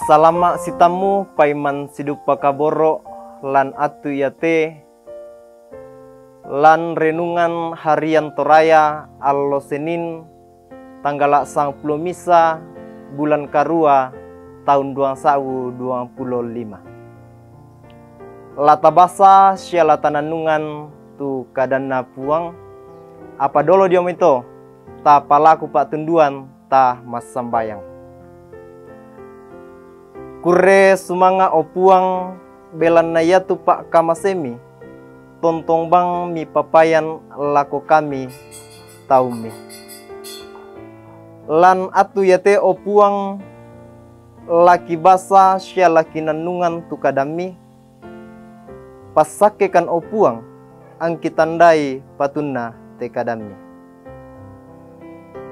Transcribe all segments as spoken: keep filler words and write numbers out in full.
Salama' sitammu paiman sidupa kaboro' lan attu iate, lan renungan harian Toraya allo Senin, tanggala' sangpulo misa, bulan karua, taun duang sa'bu duang pulo lima. La tabasa sia la tanannungan tu kadanNa Puang, apa dolo dio mai to, tapalaku pa'tunduan, ta massambayang. Kurre sumanga', o Puang, belanna iatu pa'kamasemMi, tontong bang mipapayan lako kami taumMi. Lan attu iate, o Puang, la kibasa sia la kinannungan tu kadamMi, passakkekan, o Puang, angki tandai patunna te kadamMi.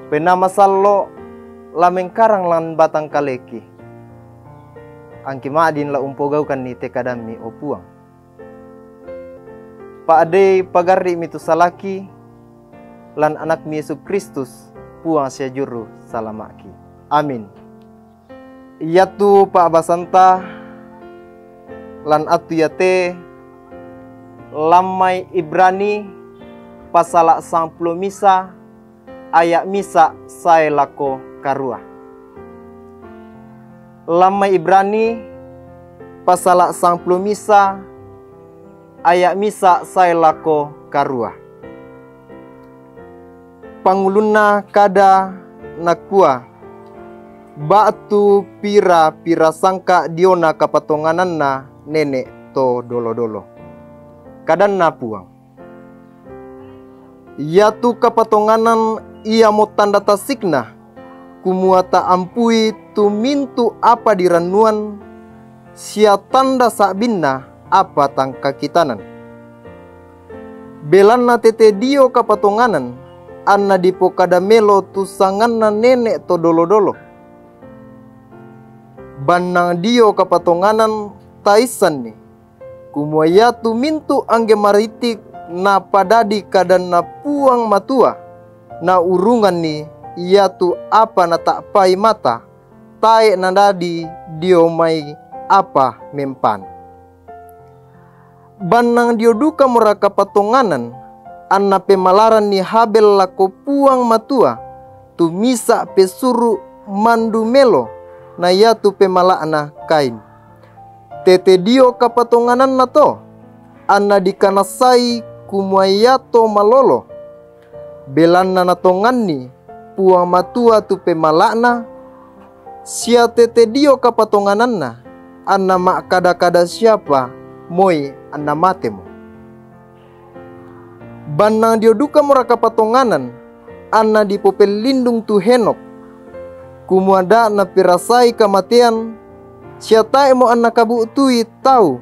Penaa Masallo' la mengkarang lan batang kaleki, angki ma'din la umpogaukanni te kadamMi, o Puang. Pa'dei pagarri'Mi tu salaki, lan AnakMi Yesu Kristus, Puang sia Juru Salama'ki. Amin. Iatu pa'basanta lan attu iate, lan mai Ibrani pasala' sangpulo misa, aya' misa sae lako karua. Lan mai Ibrani pasala' sangpulo misa, aya' misa sae lako karua. Pangulunna kada nakua, ba'tu pira-pira sangka' diona kapatongananna nene' to dolo-dolo. KadanNa Puang. Iatu kapatonganan iamo tanda tasikna, kumua ta'ampui tu mintu' apa dirannuan, sia tanda sa'binna apa tang kakitanan. Belanna tete dio kapatonganan, anna dipokada melo tu sanganna nene' to dolo-dolo. Bannang dio kapatonganan taissanni, kumua iatu mintu' angge maritik napadadi kadanNa Puang Matua, naurunganni iatu apa nata'pai mata, tae' nadadi dio mai apa mempana. Bannang dio dukamora kapatonganan, anna pemalaranni Habel lako Puang Matua, tu misa' pesuru' mandu melo, na iatu pemala'na Kain. Tete dio kapatongananna to, anna dikanassai kumua iato malolo, belanna natonganni Puang Matua tu pemala'na, sia tete dio kapatongananna, anna ma'kada-kada siapa moi anna matemo. Bannang dio dukamora kapatonganan, anna dipopellindung tu Henokh, kumua da' naperasai kamatean, sia tae'mo anna kabu'tui tau,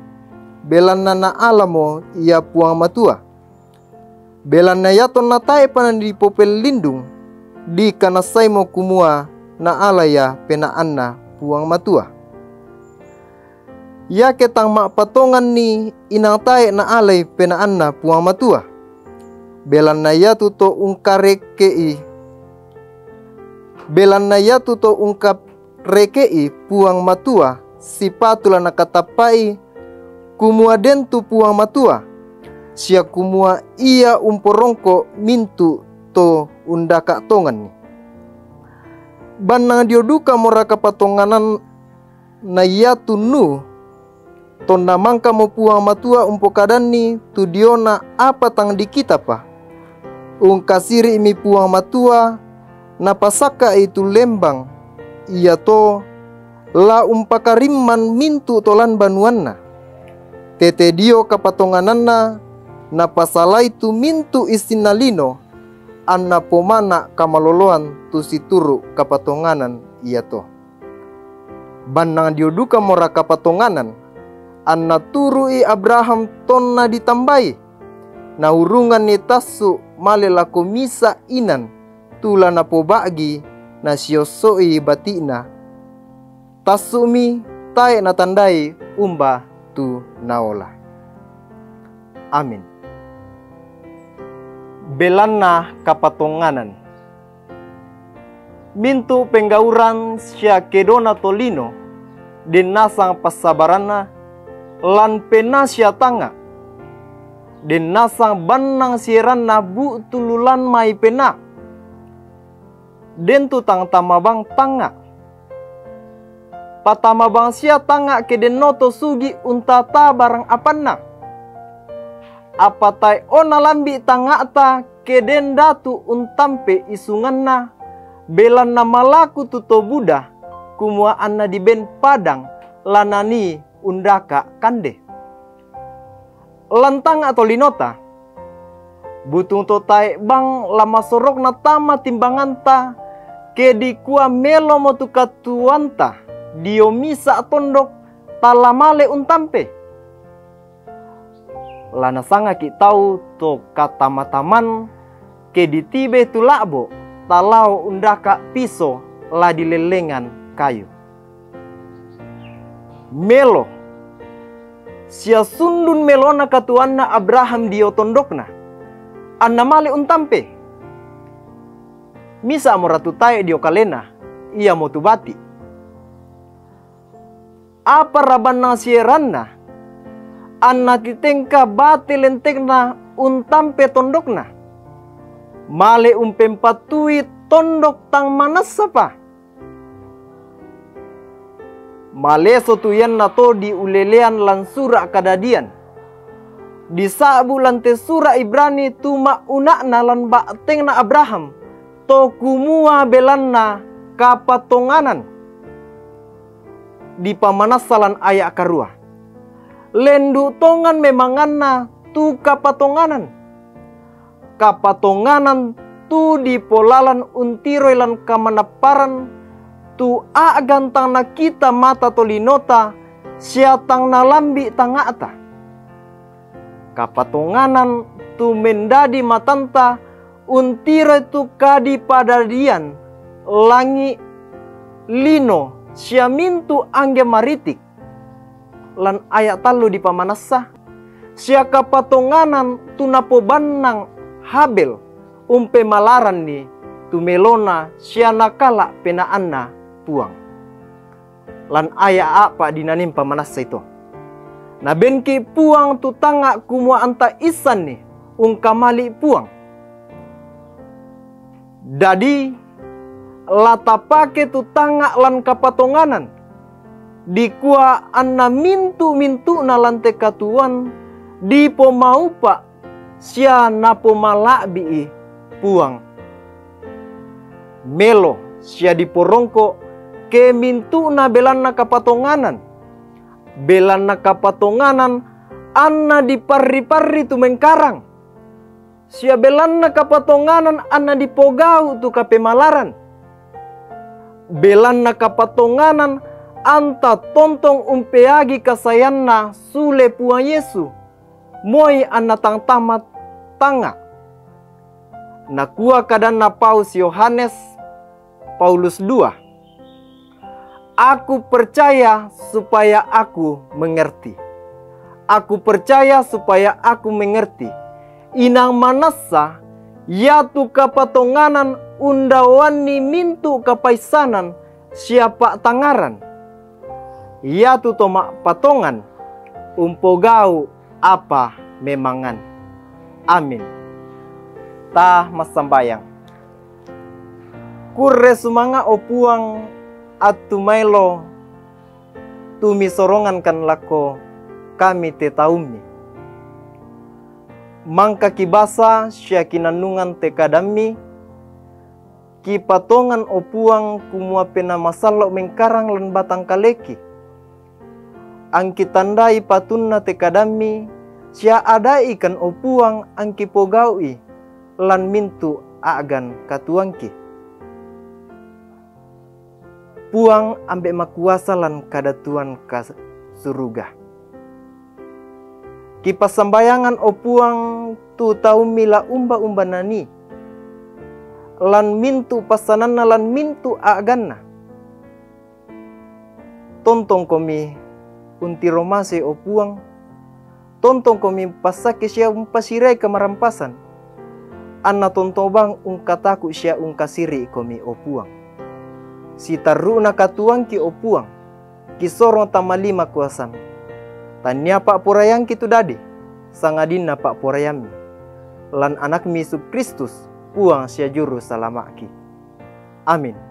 belanna naalamo ia Puang Matua. Belanna iatonna tae'pa nadipopellindung, dikanassaimo kumua naala ia penaanNa Puang Matua. Iake tang ma'patonganni inang tae' naalai penaanNa Puang Matua. Belanna iatu to ungkareke'i, belanna iatu to ungkareke'i Puang Matua, sipatu la nakatappa'i, kumua den tu Puang Matua, sia kumua ia umporongko mintu' to undaka' tonganni. Bannang dio dukamora kapatonganan na iatu Nuh, tonna mangkamo Puang Matua umpokadanni tu diona apa tang dikitapa, ungkasiri'mi Puang Matua, napasakka'i tu lembang, iato la umpakarimman mintu' to lan banuanna. Tete dio kapatongananna, napasalai tu mintu' issinna lino, anna pomana' kamaloloan tu situru' kapatonganan iato. Bannang dio dukamora kapatonganan, anna turu'i Abraham tonna ditambai, naurunganni tassu' male lako misa' inan, tu la napoba'gi nasiosso'i bati'na. Tassu'mi tae' natandai umba tu naola. Amin. Belanna kapatonganan. Mintu' penggauran sia kedona tolino, den nasang passabaranna, lan pena sia tanga. Den nasang bannang sieranna bu'tu lulan mai pena. Den tu tang tama bang tanga. Patama bang sia tanga ke den noto sugi untata barang apanna. Apa tae ona lambi tangata ke den datu untampe isunganna, belanna malaku tu to buda, kumua anna diben padang lanani undaka kande. Lantanga tolinota. Butung to tae bang lama sorokna tama timbanganta, ke dikua melo mo tu katuanta, dio misa tondok, tala male untampe. Lana sangaki tau to katama-taman, ke ditibe tu la'bo, talao undaka piso la di lellengan kayu. Melo. Sia sundun melona katuanna Abraham dio tondokna. Anna male untampe. Misa mo ratu tae dio kalena, ia mo tu bati. Apa rabanna sieranna? Anna titengka bate lentekna untampe tondokna. Male umpempatui tondok tang manassapa. Maleso tu ianna to di ulelean lan sura kadadian. Disa'bu lan te sura Ibrani tu ma'una'na lan ba'tengna Abraham, to kumua belanna kapatonganan. Dipamanassa lan aya karua. Lendu tongan memanganna tu kapatonganan. Kapatonganan tu dipolalan untiroi lan kamanapparan, tu a'gan tang nakita mata tolinota, sia tang nalambi tangata. Kapatonganan tu mendadi matanta, untiroi tu kadipadadian, langi, lino, sia mintu angge maritik. Lan aya tallu dipamanassa, sia kapatonganan tu napobannang Habel, umpemalaranni tu melona sia nakala penaanna Puang. Lan aya a'pa dinaning pamanassa ito. Nabenki Puang tu tanga kumua anta issanni ungkamali Puang. Dadi, la tapake tu tanga lan kapatonganan, dikua anna mintu-mintu'na lan te katuoan dipomaupa sia napomala'bi'i Puang. Melo sia diporongko ke mintu'na belanna kapatonganan, belanna kapatonganan anna diparri-parri tu mengkarang, sia belanna kapatonganan anna dipogau tu kapemalaran. Belanna kapatonganan anta tontong umpeagi kasayanna sule Puang Yesu, moi anna tang tamat tanga. Nakua kadanna Paus Yohanes, Paulus dua, "Aku percaya supaya aku mengerti. Aku percaya supaya aku mengerti." Inang manassa, iatu kapatonganan undaoanni mintu kapaissanan sia pa'tangaran. Iatu to ma'patongan umpogau apa memangan. Amin. Ta massambayang. Kurre sumanga, o Puang, attu maelo tu misorongankan lako kami te taummi. Mangka kibasa sia kinannungan te kadammi, kipatongan, o Puang, kumua pena masallo mengkarang lan batang kaleki. Angkitandai patunna te kadammi, sia adaikan, o Puang, angkipogaui lan mintu a'gan katuoangki. Puang ambe makuasa lan kadatuan ka suruga. Kipassambayangan, o Puang, tu taummi la umba-umba nani, lan mintu passananna lan mintu a'ganna. Tontongkomi untiro masei, o Puang. Tontongkomi passake sia umpasirai kamarampasan. Anna tontong bang ungkataku sia ungkasiri'komi, o Puang. Sitarru'na katuoangki, o Puang. Kisorong tamalima kuasam. Tania pa'poraiangki tu dadi, sangadinna pa'poraiammi. Lan AnakMi Yesu Kristus, Puang sia Juru Salama'ki. Amin.